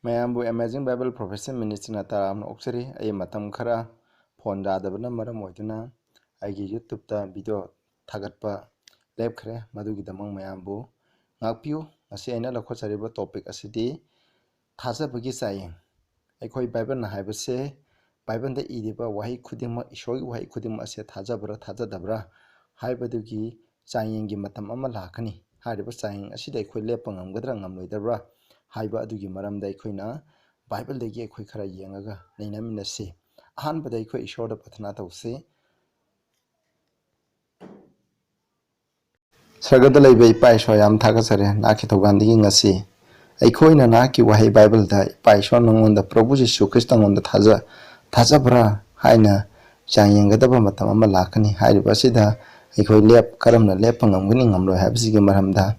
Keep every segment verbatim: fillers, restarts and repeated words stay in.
ꯃꯌꯥꯝꯕꯨ Amazing Bible Professor Ministryꯅ ꯇꯔꯥꯝꯅ ꯑꯣꯛꯆꯔꯤ꯫ ꯑꯩ ꯃꯇꯝ ꯈꯔ ꯐꯣꯟ ꯌꯥꯗꯕꯅ ꯃꯔꯝ ꯑꯣꯏꯗꯨꯅ ꯑꯩꯒꯤ YouTubeꯇ video ꯊꯥꯒꯠꯄ ꯂꯦꯞꯈ꯭ꯔꯦ꯫ ꯃꯗꯨꯒꯤꯗꯃꯛ ꯃꯌꯥꯝꯕꯨ ꯉꯥꯛꯄꯤꯌꯨ꯫ ꯉꯁꯤ ꯑꯩꯅ ꯂꯧꯈꯠꯆꯔꯤꯕ topic ꯑꯁꯤꯗꯤ ꯊꯥꯖꯕꯒꯤ ꯆꯥꯡꯌꯦꯡ꯫ ꯑꯩꯈꯣꯏ ꯕꯥꯏꯕꯜꯅ ꯍꯥꯏꯕꯁꯦ, ꯕꯥꯏꯕꯜꯗ ꯏꯔꯤꯕ ꯋꯥꯍꯩ ꯈꯨꯗꯤꯡꯃꯛ, ꯏꯁꯣꯔꯒꯤ ꯋꯥꯍꯩ ꯈꯨꯗꯤꯡꯃꯛ ꯑꯁꯦ ꯊꯥꯖꯕ꯭ꯔꯥ ꯊꯥꯖꯗꯕ꯭ꯔꯥ ꯍꯥꯏꯕꯗꯨꯒꯤ ꯆꯥꯡꯌꯦꯡꯒꯤ ꯃꯇꯝ ꯑꯃ ꯂꯥꯛꯀꯅꯤ꯫ ꯍꯥꯏꯔꯤꯕ ꯆꯥꯡꯌꯦꯡ ꯑꯁꯤꯗ ꯑꯩꯈꯣꯏ ꯂꯦꯞꯄ ꯉꯝꯒꯗ꯭ꯔꯥ ꯉꯝꯂꯣꯏꯗꯕ꯭ꯔꯥ ꯍꯥꯏꯕ ꯑꯗꯨꯒꯤ ꯃꯔꯝꯗ ꯑꯩꯈꯣꯏꯅ ꯕꯥꯏꯕꯜꯗꯒꯤ ꯑꯩꯈꯣꯏ ꯈꯔ ꯌꯦꯡꯉꯒ ꯅꯩꯅꯃꯤꯟꯅꯁꯤ꯫ ꯑꯍꯥꯟꯕꯗ ꯑꯩꯈꯣꯏ ꯏꯁꯣꯔꯗ ꯄ꯭ꯔꯊꯅꯥ ꯇꯧꯁꯤ꯫ ꯁꯔꯒꯗ ꯂꯩꯕ ꯏꯄꯥ ꯏꯁꯣꯔ, ꯌꯥꯝ ꯊꯥꯒꯠꯆꯔꯤ ꯅꯍꯥꯛꯀꯤ ꯊꯧꯖꯥꯜꯗꯒꯤ ꯉꯁꯤ ꯑꯩꯈꯣꯏꯅ ꯅꯍꯥꯛꯀꯤ ꯋꯥꯍꯩ ꯕꯥꯏꯕꯜꯗ ꯏꯄꯥ ꯏꯁꯣꯔ ꯅꯉꯣꯟꯗ, ꯄ꯭ꯔꯚꯨ ꯖꯤꯁꯨ ꯈ꯭ꯔꯤꯁꯇ ꯅꯉꯣꯟꯗ ꯊꯥꯖ-, ꯊꯥꯖꯕ꯭ꯔꯥ ꯍꯥꯏꯅ ꯆꯥꯡꯌꯦꯡꯒꯗꯕ ꯃꯇꯝ ꯑꯃ ꯂꯥꯛꯀꯅꯤ꯫ ꯍꯥꯏꯔꯤꯕ ꯑꯁꯤꯗ ꯑꯩꯈꯣꯏ ꯂꯦꯞ-, ꯀꯔꯝꯅ ꯂꯦꯞꯄ ꯉꯝꯒꯅꯤ ꯉꯝꯂꯣꯏ ꯍꯥꯏꯕꯁꯤꯒꯤ ꯃꯔꯝꯗ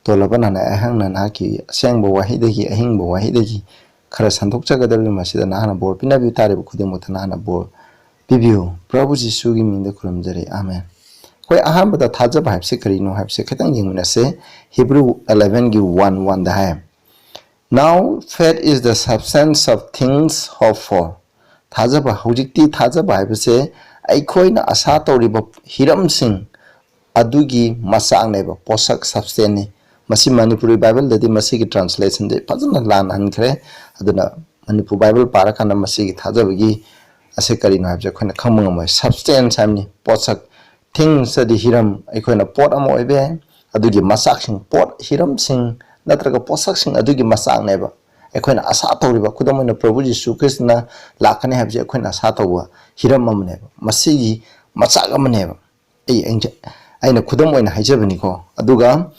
ꯇꯣꯜꯂꯕ ꯅꯅꯥꯏ ꯑꯩꯍꯥꯛꯅ ꯅꯍꯥꯛꯀꯤ ꯑꯁꯦꯡꯕ ꯋꯥꯍꯩꯗꯒꯤ, ꯑꯍꯤꯡꯕ ꯋꯥꯍꯩꯗꯒꯤ ꯈꯔ ꯁꯟꯗꯣꯛꯆꯒꯗꯧꯔꯤꯕ ꯃꯁꯤꯗ ꯅꯍꯥꯛꯅ ꯕꯣꯔ ꯄꯤꯅꯕꯤꯌꯨ꯫ ꯇꯥꯔꯤꯕ ꯈꯨꯗꯤꯡꯃꯛꯇ ꯅꯍꯥꯛꯅ ꯕꯣꯔ ꯄꯤꯕꯤꯌꯨ꯫ ꯄ꯭ꯔꯚꯨ ꯖꯤꯁꯨꯒꯤ ꯃꯤꯡꯗ ꯈꯨꯔꯨꯝꯖꯔꯤ, ꯑꯥꯃꯦꯟ꯫ ꯑꯩꯈꯣꯏ ꯑꯍꯥꯟꯕꯗ ꯊꯥꯖꯕ ꯍꯥꯏꯕꯁꯤ ꯀꯔꯤꯅꯣ ꯍꯥꯏꯕꯁꯦ ꯈꯤꯇꯪ ꯌꯦꯡꯃꯤꯟꯅꯁꯦ꯫ Hebrew elevenꯒꯤ one oneꯗ high, "Now faith is the substance of things hoped for." ꯊꯥꯖꯕ, ꯍꯧꯖꯤꯛꯇꯤ ꯊꯥꯖꯕ ꯍꯥꯏꯕꯁꯦ ꯑꯩꯈꯣꯏꯅ ꯑꯁꯥ ꯇꯧꯔꯤꯕ ꯍꯤꯔꯝꯁꯤꯡ ꯑꯗꯨꯒꯤ ꯃꯆꯥꯛꯅꯦꯕ, ꯄꯣꯠꯁꯛ, substanceꯅꯤ꯫ ꯃꯁꯤ ꯃꯅꯤꯄꯨꯔꯤ ꯕꯥꯏꯕꯜꯗꯗꯤ ꯃꯁꯤꯒꯤ translationꯁꯦ ꯐꯖꯅ ꯂꯥꯟꯅꯍꯟꯈ꯭ꯔꯦ꯫ ꯑꯗꯨꯅ ꯃꯅꯤꯄꯨꯔ ꯕꯥꯏꯕꯜ ꯄꯥꯔꯀꯥꯟꯗ ꯃꯁꯤꯒꯤ ꯊꯥꯖꯕꯒꯤ ꯑꯁꯦ ꯀꯔꯤꯅꯣ ꯍꯥꯏꯕꯁꯦ ꯑꯩꯈꯣꯏꯅ ꯈꯪꯕ ꯉꯝꯃꯣꯏ꯫ Substance ꯍꯥꯏꯕꯅꯤ, ꯄꯣꯠꯁꯛ꯫ Things ꯑꯗꯤ ꯍꯤꯔꯝ, ꯑꯩꯈꯣꯏꯅ ꯄꯣꯠ ꯑꯃ ꯑꯣꯏꯕ ꯌꯥꯏ, ꯑꯗꯨꯒꯤ ꯃꯆꯥꯛꯁꯤꯡ, ꯄꯣꯠ, ꯍꯤꯔꯝꯁꯤꯡ ꯅꯠꯇ꯭ꯔꯒ ꯄꯣꯠꯁꯛꯁꯤꯡ ꯑꯗꯨꯒꯤ ꯃꯆꯥꯛꯅꯦꯕ꯫ ꯑꯩꯈꯣꯏꯅ ꯑꯁꯥ ꯇꯧꯔꯤꯕ, ꯈꯨꯗꯝ ꯑꯣꯏꯅ ꯄ꯭ꯔꯚꯨ ꯖꯤꯁꯨ ꯈ꯭ꯔꯤꯁꯇꯅ ꯂꯥꯛꯀꯅꯤ ꯍꯥꯏꯕꯁꯦ ꯑꯩꯈꯣꯏꯅ ꯑꯁꯥ ꯇꯧꯕ ꯍꯤꯔꯝ ꯑꯃꯅꯦꯕ, ꯃꯁꯤꯒꯤ ꯃꯆꯥꯛ ꯑꯃꯅꯦꯕ꯫ ꯑꯩ, ꯑꯩꯅ, ꯑꯩꯅ ꯈꯨꯗꯝ ꯑꯣꯏꯅ ꯍꯥꯏꯖꯕꯅꯤꯀꯣ꯫ ꯑꯗꯨꯒ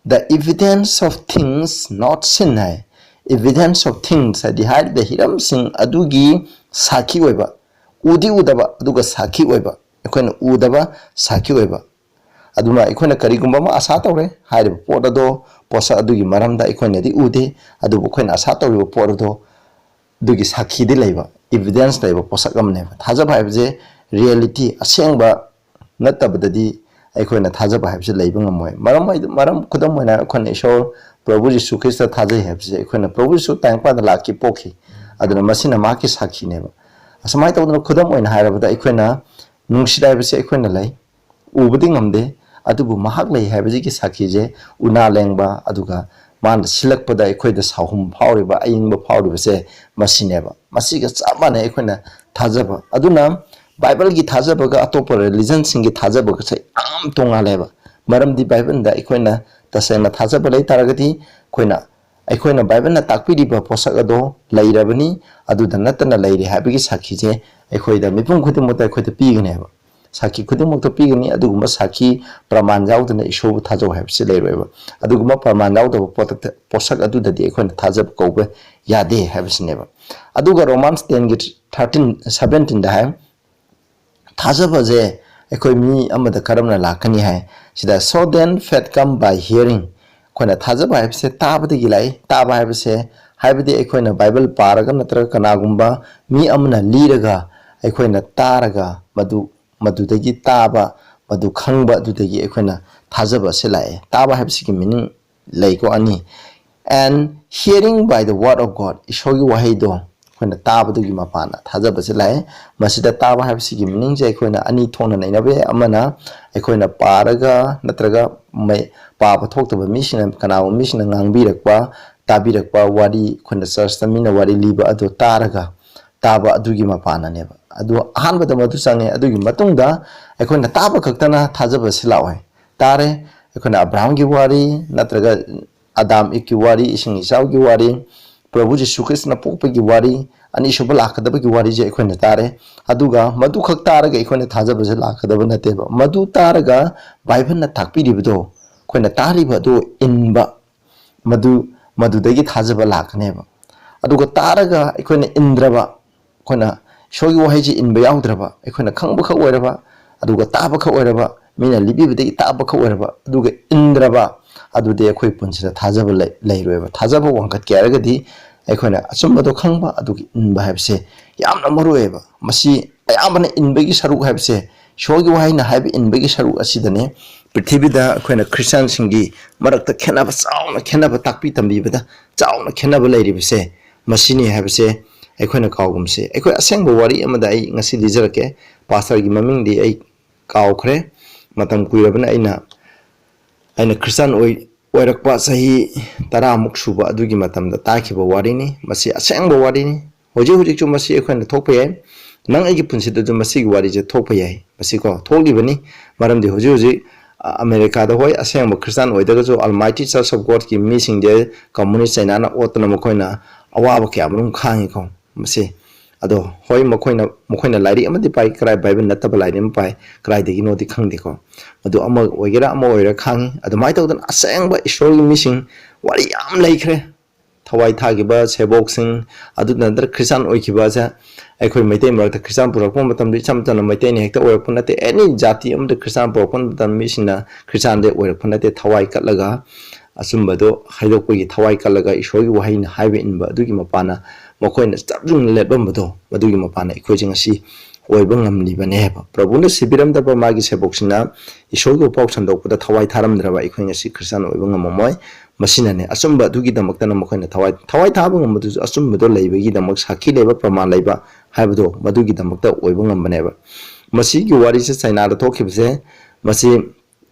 the evidence of things not seen high. Evidence of things ꯍꯥꯏꯗꯤ ꯍꯥꯏꯔꯤꯕ ꯍꯤꯔꯝꯁꯤꯡ ꯑꯗꯨꯒꯤ ꯁꯥꯈꯤ ꯑꯣꯏꯕ, ꯎꯗꯤ ꯎꯗꯕ ꯑꯗꯨꯒ ꯁꯥꯈꯤ ꯑꯣꯏꯕ, ꯑꯩꯈꯣꯏꯅ ꯎꯗꯕ ꯁꯥꯈꯤ ꯑꯣꯏꯕ꯫ ꯑꯗꯨꯅ ꯑꯩꯈꯣꯏꯅ ꯀꯔꯤꯒꯨꯝꯕ ꯑꯃ ꯑꯁꯥ ꯇꯧꯔꯦ, ꯍꯥꯏꯔꯤꯕ ꯄꯣꯠ ꯑꯗꯣ, ꯄꯣꯠꯁꯛ ꯑꯗꯨꯒꯤ ꯃꯔꯝꯗ ꯑꯩꯈꯣꯏꯅꯗꯤ ꯎꯗꯦ, ꯑꯗꯨꯕꯨ ꯑꯩꯈꯣꯏꯅ ꯑꯁꯥ ꯇꯧꯔꯤꯕ ꯄꯣꯠ ꯑꯗꯣ ꯑꯗꯨꯒꯤ ꯁꯥꯈꯤꯗꯤ ꯂꯩꯕ, evidence ꯂꯩꯕ ꯄꯣꯠꯁꯛ ꯑꯃꯅꯦꯕ꯫ ꯊꯥꯖꯕ ꯍꯥꯏꯕꯁꯦ reality, ꯑꯁꯦꯡꯕ ꯅꯠꯇꯕꯗꯗꯤ ꯑꯩꯈꯣꯏꯅ ꯊꯥꯖꯕ ꯍꯥꯏꯕꯁꯤ ꯂꯩꯕ ꯉꯝꯃꯣꯏ꯫ ꯃꯔꯝ ꯑꯣꯏ-, ꯃꯔꯝ, ꯈꯨꯗꯝ ꯑꯣꯏꯅ, ꯑꯩꯈꯣꯏꯅ ꯏꯁꯣꯔ ꯄ꯭ꯔꯚꯨ ꯖꯤꯁꯨ ꯈ꯭ꯔꯤꯁꯇ ꯊꯥꯖꯩ ꯍꯥꯏꯕꯁꯦ, ꯑꯩꯈꯣꯏꯅ ꯄ꯭ꯔꯚꯨ ꯖꯤꯁꯨ ꯇꯥꯏꯕꯪꯄꯥꯟꯗ ꯂꯥꯛꯈꯤ, ꯄꯣꯛꯈꯤ, ꯑꯗꯨꯅ ꯃꯁꯤꯅ ꯃꯍꯥꯛꯀꯤ ꯁꯥꯈꯤꯅꯦꯕ꯫ ꯑꯁꯨꯃꯥꯏꯅ ꯇꯧꯗꯅ, ꯈꯨꯗꯝ ꯑꯣꯏꯅ ꯍꯥꯏꯔꯕꯗ, ꯑꯩꯈꯣꯏꯅ ꯅꯨꯡꯁꯤꯠ ꯍꯥꯏꯕꯁꯦ ꯑꯩꯈꯣꯏꯅ ꯂꯩ, ꯎꯕꯗꯤ ꯉꯝꯗꯦ, ꯑꯗꯨꯕꯨ ꯃꯍꯥꯛ ꯂꯩ ꯍꯥꯏꯕꯁꯤꯒꯤ ꯁꯥꯈꯤꯁꯦ ꯎꯅꯥ ꯂꯦꯡꯕ, ꯑꯗꯨꯒ ꯃꯥꯅ ꯁꯤꯜꯂꯛꯄꯗ ꯑꯩꯈꯣꯏꯗ ꯁꯥꯍꯨꯝ ꯐꯥꯎꯔꯤꯕ, ꯑꯏꯪꯕ ꯐꯥꯎꯔꯤꯕꯁꯦ ꯃꯁꯤꯅꯦꯕ꯫ ꯃꯁꯤꯒ ꯆꯞ ꯃꯥꯟꯅꯩ ꯑꯩꯈꯣꯏꯅ ꯊꯥꯖꯕ꯫ ꯑꯗꯨꯅ ꯕꯥꯏꯕꯜꯒꯤ ꯊꯥꯖꯕꯒ ꯑꯇꯣꯞꯄ ꯔꯤꯂꯤꯖꯟꯁꯤꯡꯒꯤ ꯊꯥꯖꯕꯒꯁꯦ ꯌꯥꯝ ꯇꯣꯡꯉꯥꯜꯂꯦꯕ꯫ ꯃꯔꯝꯗꯤ ꯕꯥꯏꯕꯜꯗ ꯑꯩꯈꯣꯏꯅ ꯇꯁꯦꯡꯅ ꯊꯥꯖꯕ ꯂꯩ ꯇꯥꯔꯒꯗꯤ, ꯑꯩꯈꯣꯏꯅ, ꯑꯩꯈꯣꯏꯅ ꯕꯥꯏꯕꯜꯅ ꯇꯥꯛꯄꯤꯔꯤꯕ ꯄꯣꯠꯁꯛ ꯑꯗꯣ ꯂꯩꯔꯕꯅꯤ, ꯑꯗꯨꯗ ꯅꯠꯇꯅ ꯂꯩꯔꯦ ꯍꯥꯏꯕꯒꯤ ꯁꯥꯈꯤꯁꯦ ꯑꯩꯈꯣꯏꯗ, ꯃꯤꯄꯨꯝ ꯈꯨꯗꯤꯡꯃꯛꯇ ꯑꯩꯈꯣꯏꯗ ꯄꯤꯒꯅꯦꯕ꯫ ꯁꯥꯈꯤ ꯈꯨꯗꯤꯡꯃꯛꯇ ꯄꯤꯒꯅꯤ꯫ ꯑꯗꯨꯒꯨꯝꯕ ꯁꯥꯈꯤ, ꯄ꯭ꯔꯃꯥꯟ ꯌꯥꯎꯗꯅ ꯏꯁꯣꯔꯕꯨ ꯊꯥꯖꯧ ꯍꯥꯏꯕꯁꯤ ꯂꯩꯔꯣꯏꯕ꯫ ꯑꯗꯨꯒꯨꯝꯕ ꯄ꯭ꯔꯃꯥꯟ ꯌꯥꯎꯗꯕ ꯄꯣꯠꯇ-, ꯄꯣꯠꯁꯛ ꯑꯗꯨꯗꯗꯤ ꯑꯩꯈꯣꯏꯅ ꯊꯥꯖꯕ ꯀꯧꯕ ꯌꯥꯗꯦ ꯍꯥꯏꯕꯁꯤꯅꯦꯕ꯫ ꯑꯗꯨꯒ ꯔꯣꯃꯥꯟꯁ ꯇꯦꯟꯒꯤ ꯊꯥꯔꯇꯤꯟ, ꯁꯕꯦꯟꯇꯤꯟꯗ ꯍꯥꯏ, ꯊꯥꯖꯕꯁꯦ ꯑꯩꯈꯣꯏ ꯃꯤ ꯑꯃꯗ ꯀꯔꯝꯅ ꯂꯥꯛꯀꯅꯤ ꯍꯥꯏ꯫ ꯁꯤꯗ, "So then faith come by hearing"꯫ ꯑꯩꯈꯣꯏꯅ ꯊꯥꯖꯕ ꯍꯥꯏꯕꯁꯦ ꯇꯥꯕꯗꯒꯤ ꯂꯥꯛꯏ꯫ ꯇꯥꯕ ꯍꯥꯏꯕꯁꯦ, ꯍꯥꯏꯕꯗꯤ ꯑꯩꯈꯣꯏꯅ ꯕꯥꯏꯕꯜ ꯄꯥꯔꯒ ꯅꯠꯇ꯭ꯔꯒ ꯀꯅꯥꯒꯨꯝꯕ ꯃꯤ ꯑꯃꯅ ꯂꯤꯔꯒ ꯑꯩꯈꯣꯏꯅ ꯇꯥꯔꯒ ꯃꯗꯨ, ꯃꯗꯨꯗꯒꯤ ꯇꯥꯕ, ꯃꯗꯨ ꯈꯪꯕ, ꯑꯗꯨꯗꯒꯤ ꯑꯩꯈꯣꯏꯅ ꯊꯥꯖꯕ ꯑꯁꯤ ꯂꯥꯛꯑꯦ꯫ ꯇꯥꯕ ꯍꯥꯏꯕꯁꯤꯒꯤ ꯃꯤꯅꯤꯡ ꯂꯩꯀꯣ, ꯑꯅꯤ꯫ And hearing by the word of God, ꯏꯁꯣꯔꯒꯤ ꯋꯥꯍꯩꯗꯣ ꯑꯩꯈꯣꯏꯅ ꯇꯥꯕꯗꯨꯒꯤ ꯃꯄꯥꯟꯅ ꯊꯥꯖꯕꯁꯦ ꯂꯥꯛꯑꯦ꯫ ꯃꯁꯤꯗ ꯇꯥꯕ ꯍꯥꯏꯕꯁꯤꯒꯤ ꯃꯤꯅꯤꯡꯁꯦ ꯑꯩꯈꯣꯏꯅ ꯑꯅꯤ ꯊꯣꯛꯅ ꯅꯩꯅꯕ ꯌꯥꯏ꯫ ꯑꯃꯅ ꯑꯩꯈꯣꯏꯅ ꯄꯥꯔꯒ ꯅꯠꯇ꯭ꯔꯒ ꯃꯩ-, ꯄꯥꯕ ꯊꯣꯛꯇꯕ ꯃꯤꯁꯤꯡꯅ, ꯀꯅꯥꯒꯨꯝꯕ ꯃꯤꯁꯤꯡꯅ ꯉꯥꯡꯕꯤꯔꯛꯄ, ꯇꯥꯕꯤꯔꯛꯄ ꯋꯥꯔꯤ, ꯑꯩꯈꯣꯏꯅ ꯆꯔꯆꯇ ꯃꯤꯅ ꯋꯥꯔꯤ ꯂꯤꯕ ꯑꯗꯨ ꯇꯥꯔꯒ ꯇꯥꯕ ꯑꯗꯨꯒꯤ ꯃꯄꯥꯟꯅꯅꯦꯕ꯫ ꯑꯗꯨ ꯑꯍꯥꯟꯕꯗ ꯃꯗꯨ ꯆꯪꯉꯦ꯫ ꯑꯗꯨꯒꯤ ꯃꯇꯨꯡꯗ ꯑꯩꯈꯣꯏꯅ ꯇꯥꯕ ꯈꯛꯇꯅ ꯊꯥꯖꯕꯁꯤ ꯂꯥꯛꯑꯣꯏ꯫ ꯇꯥꯔꯦ, ꯑꯩꯈꯣꯏꯅ ꯑꯕ꯭ꯔꯥꯍꯝꯒꯤ ꯋꯥꯔꯤ, ꯅꯠꯇ꯭ꯔꯒ ꯑꯗꯥꯝ ꯏꯛꯀꯤ ꯋꯥꯔꯤ, ꯏꯁꯤꯡ ꯏꯆꯥꯎꯒꯤ ꯋꯥꯔꯤ, ꯄ꯭ꯔꯚꯨ ꯖꯤꯁꯨ ꯈ꯭ꯔꯤꯁꯇꯅ ꯄꯣꯛꯄꯒꯤ ꯋꯥꯔꯤ, ꯑꯅꯤꯁꯨꯕ ꯂꯥꯛꯀꯗꯕꯒꯤ ꯋꯥꯔꯤꯁꯦ ꯑꯩꯈꯣꯏꯅ ꯇꯥꯔꯦ꯫ ꯑꯗꯨꯒ ꯃꯗꯨꯈꯛ ꯇꯥꯔꯒ ꯑꯩꯈꯣꯏꯅ ꯊꯥꯖꯕꯁꯦ ꯂꯥꯛꯀꯗꯕ ꯅꯠꯇꯦꯕ꯫ ꯃꯗꯨ ꯇꯥꯔꯒ ꯕꯥꯏꯕꯜꯅ ꯇꯥꯛꯄꯤꯔꯤꯕꯗꯣ ꯑꯩꯈꯣꯏꯅ ꯇꯥꯔꯤꯕ ꯑꯗꯨ ꯏꯟꯕ, ꯃꯗꯨ, ꯃꯗꯨꯗꯒꯤ ꯊꯥꯖꯕ ꯂꯥꯛꯀꯅꯦꯕ꯫ ꯑꯗꯨꯒ ꯇꯥꯔꯒ ꯑꯩꯈꯣꯏꯅ ꯏꯟꯗ꯭ꯔꯕ, ꯑꯩꯈꯣꯏꯅ ꯏꯁꯣꯔꯒꯤ ꯋꯥꯍꯩꯁꯤ ꯏꯟꯕ ꯌꯥꯎꯗ꯭ꯔꯕ, ꯑꯩꯈꯣꯏꯅ ꯈꯪꯕꯈꯛ ꯑꯣꯏꯔꯕ, ꯑꯗꯨꯒ ꯇꯥꯕꯈꯛ ꯑꯣꯏꯔꯕ, ꯃꯤꯅ ꯂꯤꯕꯤꯕꯗꯒꯤ ꯇꯥꯕꯈꯛ ꯑꯣꯏꯔꯕ, ꯑꯗꯨꯒ ꯏꯟꯗ꯭ꯔꯕ, ꯑꯗꯨꯗꯤ ꯑꯩꯈꯣꯏ ꯄꯨꯟꯁꯤꯗ ꯊꯥꯖꯕ ꯂꯩ-, ꯂꯩꯔꯣꯏꯕ꯫ ꯊꯥꯖꯕ ꯋꯥꯡꯈꯠꯀꯦ ꯍꯥꯏꯔꯒꯗꯤ ꯑꯩꯈꯣꯏꯅ ꯑꯆꯨꯝꯕꯗꯣ ꯈꯪꯕ, ꯑꯗꯨꯒ ꯏꯟꯕ ꯍꯥꯏꯕꯁꯦ ꯌꯥꯝꯅ ꯃꯔꯨ ꯑꯣꯏꯌꯦꯕ꯫ ꯃꯁꯤ ꯑꯌꯥꯝꯕꯅ ꯏꯟꯕꯒꯤ ꯁꯔꯨꯛ ꯍꯥꯏꯕꯁꯦ ꯏꯁꯣꯔꯒꯤ ꯋꯥꯍꯩꯅ ꯍꯥꯏꯕ ꯏꯟꯕꯒꯤ ꯁꯔꯨꯛ ꯑꯁꯤꯗꯅꯦ ꯄ꯭ꯔꯤꯊꯤꯕꯤꯗ ꯑꯩꯈꯣꯏꯅ ꯈ꯭ꯔꯤꯁꯇꯤꯌꯥꯟꯁꯤꯡꯒꯤ ꯃꯔꯛꯇ ꯈꯦꯠꯅꯕ, ꯆꯥꯎꯅ ꯈꯦꯠꯅꯕ ꯇꯥꯛꯄꯤ ꯇꯝꯕꯤꯕꯗ ꯆꯥꯎꯅ ꯈꯦꯠꯅꯕ ꯂꯩꯔꯤꯕꯁꯦ ꯃꯁꯤꯅꯤ ꯍꯥꯏꯕꯁꯦ ꯑꯩꯈꯣꯏꯅ ꯀꯥꯎꯒꯨꯝꯁꯦ꯫ ꯑꯩꯈꯣꯏ ꯑꯁꯦꯡꯕ ꯋꯥꯔꯤ ꯑꯃꯗ ꯑꯩ ꯉꯁꯤ ꯂꯤꯖꯔꯛꯀꯦ꯫ ꯄꯥꯁꯇꯔꯒꯤ ꯃꯃꯤꯡꯗꯤ ꯑꯩ ꯀꯥꯎꯈ꯭ꯔꯦ꯫ ꯃꯇꯝ ꯀꯨꯏꯔꯕꯅ ꯑꯩꯅ, ꯑꯩꯅ ꯈ꯭ꯔꯤꯁꯇꯤꯌꯥꯟ ꯑꯣꯏ-, ꯑꯣꯏꯔꯛꯄ ꯆꯍꯤ ꯇꯔꯥꯃꯨꯛ ꯁꯨꯕ ꯑꯗꯨꯒꯤ ꯃꯇꯝꯗ ꯇꯥꯈꯤꯕ ꯋꯥꯔꯤꯅꯤ꯫ ꯃꯁꯤ ꯑꯁꯦꯡꯕ ꯋꯥꯔꯤꯅꯤ꯫ ꯍꯧꯖꯤꯛ ꯍꯧꯖꯤꯛꯁꯨ ꯃꯁꯤ ꯑꯩꯈꯣꯏꯅ ꯊꯣꯛꯄ ꯌꯥꯏ꯫ ꯅꯪ ꯑꯩꯒꯤ ꯄꯨꯟꯁꯤꯗꯁꯨ ꯃꯁꯤꯒꯤ ꯋꯥꯔꯤꯁꯦ ꯊꯣꯛꯄ ꯌꯥꯏ꯫ ꯃꯁꯤꯀꯣ, ꯊꯣꯛꯂꯤꯕꯅꯤ꯫ ꯃꯔꯝꯗꯤ ꯍꯧꯖꯤꯛ ꯍꯧꯖꯤꯛ, ꯑ, ꯑꯃꯦꯔꯤꯀꯥꯗ, ꯍꯣꯏ, ꯑꯁꯦꯡꯕ ꯈ꯭ꯔꯤꯁꯇꯥꯟ ꯑꯣꯏꯗ꯭ꯔꯒꯁꯨ, Almighty Church of Godꯀꯤ ꯃꯤꯁꯤꯡꯁꯦ ꯀꯝꯃꯨꯅꯤꯁ ꯆꯩꯅꯥꯅ ꯑꯣꯠꯇꯅ ꯃꯈꯣꯏꯅ ꯑꯋꯥꯕ ꯀꯌꯥ ꯃꯔꯨꯝ ꯈꯥꯡꯉꯤꯀꯣ꯫ ꯃꯁꯤ, ꯑꯗꯣ, ꯍꯣꯏ, ꯃꯈꯣꯏꯅ, ꯃꯈꯣꯏꯅ ꯂꯥꯏꯔꯤꯛ ꯑꯃꯗꯤ ꯄꯥꯏ, ꯀꯔꯥꯏ, ꯕꯥꯏꯕꯜ ꯅꯠꯇꯕ ꯂꯥꯏꯔꯤꯛ ꯑꯃ ꯄꯥꯏ, ꯀꯗꯥꯏꯗꯒꯤꯅꯣꯗꯤ ꯈꯪꯗꯦꯀꯣ꯫ ꯑꯗꯨ ꯑꯃ ꯑꯣꯏꯒꯦꯔꯥ, ꯑꯃ ꯑꯣꯏꯒꯦꯔꯥ ꯈꯥꯡꯉꯤ꯫ ꯑꯗꯨꯃꯥꯏꯅ ꯇꯧꯗꯅ ꯑꯁꯦꯡꯕ ꯏꯁꯣꯔꯒꯤ ꯃꯤꯁꯤꯡ ꯋꯥꯔꯤ ꯌꯥꯝ ꯂꯩꯈ꯭ꯔꯦ꯫ ꯊꯋꯥꯏ ꯊꯥꯈꯤꯕ ꯁꯦꯕꯣꯛꯁꯤꯡ, ꯑꯗꯨ ꯅꯠꯇ꯭ꯔꯒ ꯈ꯭ꯔꯤꯁꯇꯥꯟ ꯑꯣꯏꯈꯤꯕꯁꯦ, ꯑꯩꯈꯣꯏ ꯃꯩꯇꯩ ꯃꯔꯛꯇ ꯈ꯭ꯔꯤꯁꯇꯥꯟ ꯄꯨꯔꯛꯄ ꯃꯇꯝꯗ ꯏꯆꯝ ꯆꯝꯅ ꯃꯩꯇꯩꯅ ꯍꯦꯛꯇ ꯑꯣꯏꯔꯛꯄ ꯅꯠꯇꯦ꯫ ꯑꯦꯅꯤ ꯖꯥꯇꯤ ꯑꯃꯗ ꯈ꯭ꯔꯤꯁꯇꯥꯟ ꯄꯨꯔꯛꯄ ꯃꯇꯝꯗ ꯃꯤꯁꯤꯡꯅ ꯈ꯭ꯔꯤꯁꯇꯥꯟꯗꯤ ꯑꯣꯏꯔꯛꯄ ꯅꯠꯇꯦ꯫ ꯊꯋꯥꯏ ꯀꯠꯂꯒ, ꯑꯆꯨꯝꯕꯗꯣ ꯍꯥꯏꯗꯣꯛꯄꯒꯤ ꯊꯋꯥꯏ ꯀꯠꯂꯒ ꯏꯁꯣꯔꯒꯤ ꯋꯥꯍꯩꯅ ꯍꯥꯏꯕ ꯏꯟꯕ ꯑꯗꯨꯒꯤ ꯃꯄꯥꯟꯅ ꯃꯈꯣꯏꯅ ꯆꯞ ꯌꯨꯡꯅ ꯂꯦꯞꯂꯝꯕꯗꯣ, ꯃꯗꯨꯒꯤ ꯃꯄꯥꯟꯅ ꯑꯩꯈꯣꯏꯁꯦ ꯉꯁꯤ ꯑꯣꯏꯕ ꯉꯝꯂꯤꯕꯅꯦ ꯍꯥꯏꯕ꯫ ꯄ꯭ꯔꯚꯨꯅ ꯁꯤꯕꯤꯔꯝꯗꯕ ꯃꯥꯒꯤ ꯁꯦꯕꯣꯛꯁꯤꯡꯅ ꯏꯁꯣꯔꯒꯤ ꯄꯥꯎ ꯁꯟꯗꯣꯛꯄꯗ ꯊꯋꯥꯏ ꯊꯥꯔꯝꯗ꯭ꯔꯕ ꯑꯩꯈꯣꯏ ꯉꯁꯤ ꯈ꯭ꯔꯤꯁꯇꯥꯟ ꯑꯣꯏꯕ ꯉꯝꯃꯝꯃꯣꯏ꯫ ꯃꯁꯤꯅꯅꯦ, ꯑꯆꯨꯝꯕ ꯑꯗꯨꯒꯤꯗꯃꯛꯇꯅ ꯃꯈꯣꯏꯅ ꯊꯋꯥꯏ, ꯊꯋꯥꯏ ꯊꯥꯕ ꯉꯝꯕꯗꯨꯁꯨ ꯑꯆꯨꯝꯕꯗꯣ ꯂꯩꯕꯒꯤꯗꯃꯛ, ꯁꯥꯈꯤ ꯂꯩꯕ, ꯄ꯭ꯔꯃꯥꯟ ꯂꯩꯕ ꯍꯥꯏꯕꯗꯣ ꯃꯗꯨꯒꯤꯗꯃꯛꯇ ꯑꯣꯏꯕ ꯉꯝꯕꯅꯦꯕ꯫ ꯃꯁꯤꯒꯤ ꯋꯥꯔꯤꯁꯦ ꯆꯩꯅꯥꯗ ꯊꯣꯛꯈꯤꯕꯁꯦ, ꯃꯁꯤ